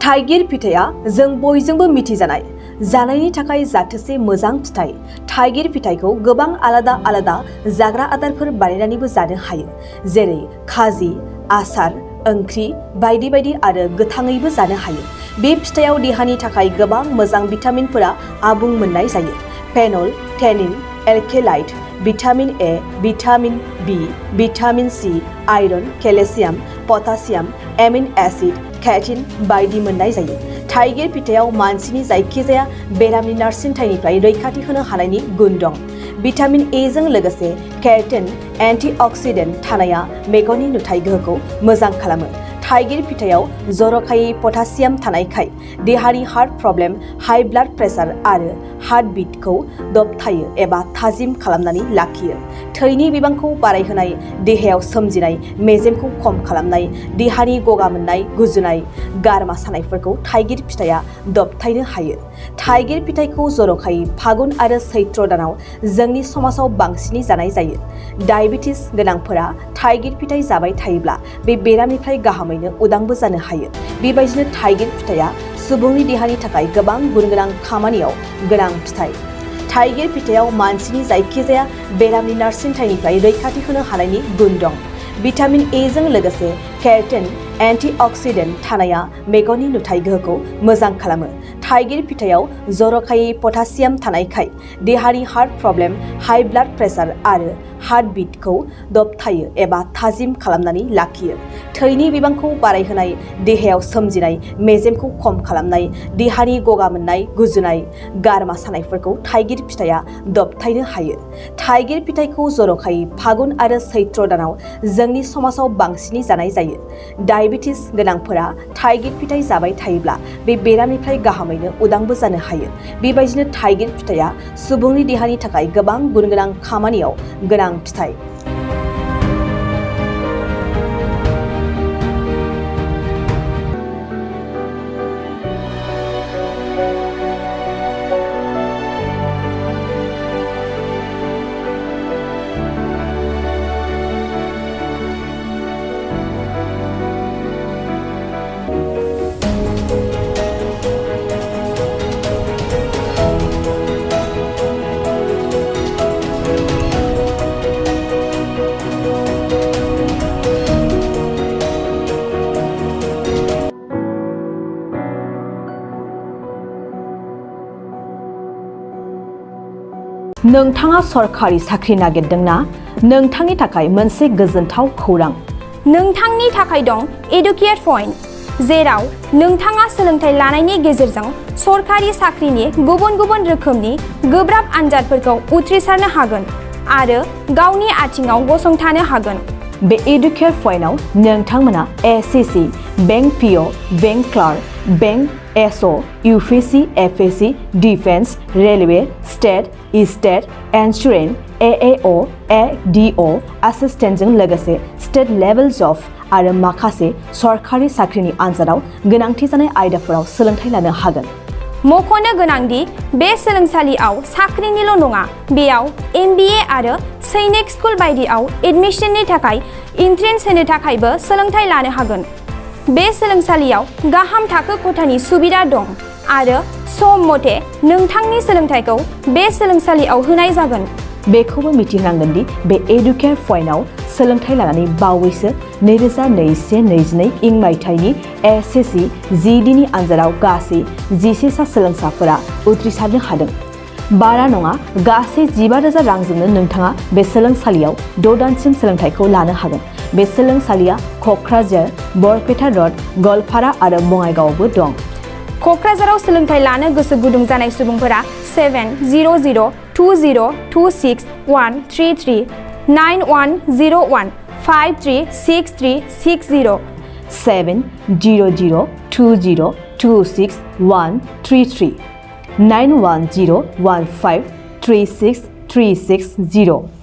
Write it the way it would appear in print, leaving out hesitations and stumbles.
थाइगिर फिथाइया जों बयजोंबो मिथिजानाय जानायनि थाखाय जाथोसे मोजां फिथाइ। थाइगिर फिथाइखौ गोबां आलादा आलादा जाग्रा आदारफोर बानायनानैबो जानो हायो, जेरै खाजि, आसार, ओंख्रि बायदि बायदि आरो गोथाङैबो जानो हायो। बे फिथाइयाव देहानि थाखाय गोबां मोजां भिटामिनफोरा आबुं मोननाय जायो। Phenol, tannin, alkaloid, vitamin A, vitamin B, vitamin C, iron, calcium, potassium, amino acid, केटिन बायदि मोननाय जायो। थाइगिर फिथाइयाव मानसिनि जायखिजाया बेरामनि नारसिनथायनिफ्राय रैखाथि होनो हानायनि गुन दं। भिटामिन ए जों लोगोसे केरटिन एन्टिअक्सिडेन्ट थानाया मेगननि नुथाय गोहोखौ मोजां खालामो। थाइगिर फिथाइयाव जर'खायै पटासियाम थानायखाय देहानि heart problem, high blood pressure आरो हार्ट बिटखौ दबथायो एबा थाजिम खालामनानै लाखियो। थैनि बिबांखौ बारायहोनाय, देहायाव सोमजिनाय मेजेमखौ खम खालामनाय, देहानि गगा मोननाय, गुजुनाय, गारमा सानायफोरखौ थाइगिर फिथाइया दबथायनो हायो। थाइगिर फिथाइखौ जर'खायै फागुन आरो सैत्र दानाव जोंनि समाजाव बांसिनै जानाय जायो। डायबेटिस गोनांफोरा थाइगिर फिथाइ जाबाय थायोब्ला बे बेरामनिफ्राय गाहामैनो उदांबो जानो हायो। बेबायदिनो थाइगिर फिथाइया सुबुंनि देहानि थाखाय गोबां गुन गोनां खामानियाव गोनां फिथाइ। थाइगिर फिथाइयाव मानसिनि जायखिजाया बेरामनि नारसिनथायनिफ्राय रैखाथि होनो हानायनि गुन दं। भिटामिन ए जों लोगोसे केरटिन एन्टिअक्सिडेन्ट थानाया मेगननि नुथाय गोहोखौ मोजां खालामो। थाइगिर फिथाइयाव जर'खायै पटासियाम थानायखाय देहानि heart problem, high blood pressure आरो हार्ट बिटखौ दबथायो एबा थाजिम खालामनानै लाखियो। थैनि बिबांखौ बारायहोनाय, देहायाव सोमजिनाय मेजेमखौ खम खालामनाय, देहानि गगा मोननाय, गुजुनाय, गारमा सानायफोरखौ थाइगिर फिथाइया दबथायनो हायो। थाइगिर फिथाइखौ जर'खायै फागुन आरो सैत्र दानाव जोंनि समाजाव बांसिनै जानाय जायो। डायबेटिस गोनांफोरा थाइगिर फिथाइ जाबाय थायोब्ला बे बेरामनिफ्राय गाहामैनो उदांबो जानो हायो। बेबायदिनो थाइगिर फिथाइया सुबुंनि देहानि थाखाय गोबां गुन गोनां खामानियाव गोनां फिथाइ। नोंथाङा सरखारि साख्रि नागिरदोंना? नोंथांनि थाखाय मोनसे गोजोनथाव खौरां। नोंथांनि थाखाय दं एडुकेट पइन्ट, जेराव नोंथाङा सोलोंथाइ लानायनि गेजेरजों सरखारि साख्रिनि गुबुन गुबुन रोखोमनि गोब्राब आनजादफोरखौ उथ्रिसारनो हागोन आरो गावनि आथिङाव गसंथानो हागोन। बे एडुकेट पइन्टआव नोंथांमोना SSC, bank PO, bank clerk, bank SO, UPSC, FSC, defence, railway, state insurance, AAO, ADO एसिस्टेन्टजों लोगोसे स्टेट लेभेल जब आरो माखासे सरखारि साख्रिनि आनजादाव गोनांथि जानाय आयदाफोराव सोलोंथाइ लानो हागोन। मख'नो गोनांदि बे सोलोंसालियाव साख्रिनिल' नङा, बेयाव एमबिए आरो सैनिक स्कुल बायदियाव एडमिशननि थाखाय एन्ट्रेन्स होनो थाखायबो सोलोंथाइ लानो हागोन। बे सोलोंसालियाव गाहाम थाखो खथानि सुबिदा दं आरो सम मथे नोंथांनि सोलोंथाइखौ बे सोलोंसालियाव होनाय जागोन। बेखौबो मिथिनांगोन दि बे एडुकेट पइन्टआव सोलोंथाइ लानानै बावैसो 2021-22 इं मायथाइनि एसएससि जिडिनि आनजादाव गासै 11 सा सोलोंसाफोरा उथ्रिसारनो हादों। बारा नङा, गासै 15,000 रांजोंनो नोंथाङा बे सोलोंसालियाव 6 दानसिम सोलोंथाइखौ लानो हागोन। बे सोलोंसालिया क'क्राझार, बरपेटा रड, गवालपारा आरो बङाइगावआवबो दं। क'क्राझाराव सोलोंथाइ लानो गोसो गुदुं जानाय सुबुंफोरा 70020263133 9101 536360 70020263133 9101536360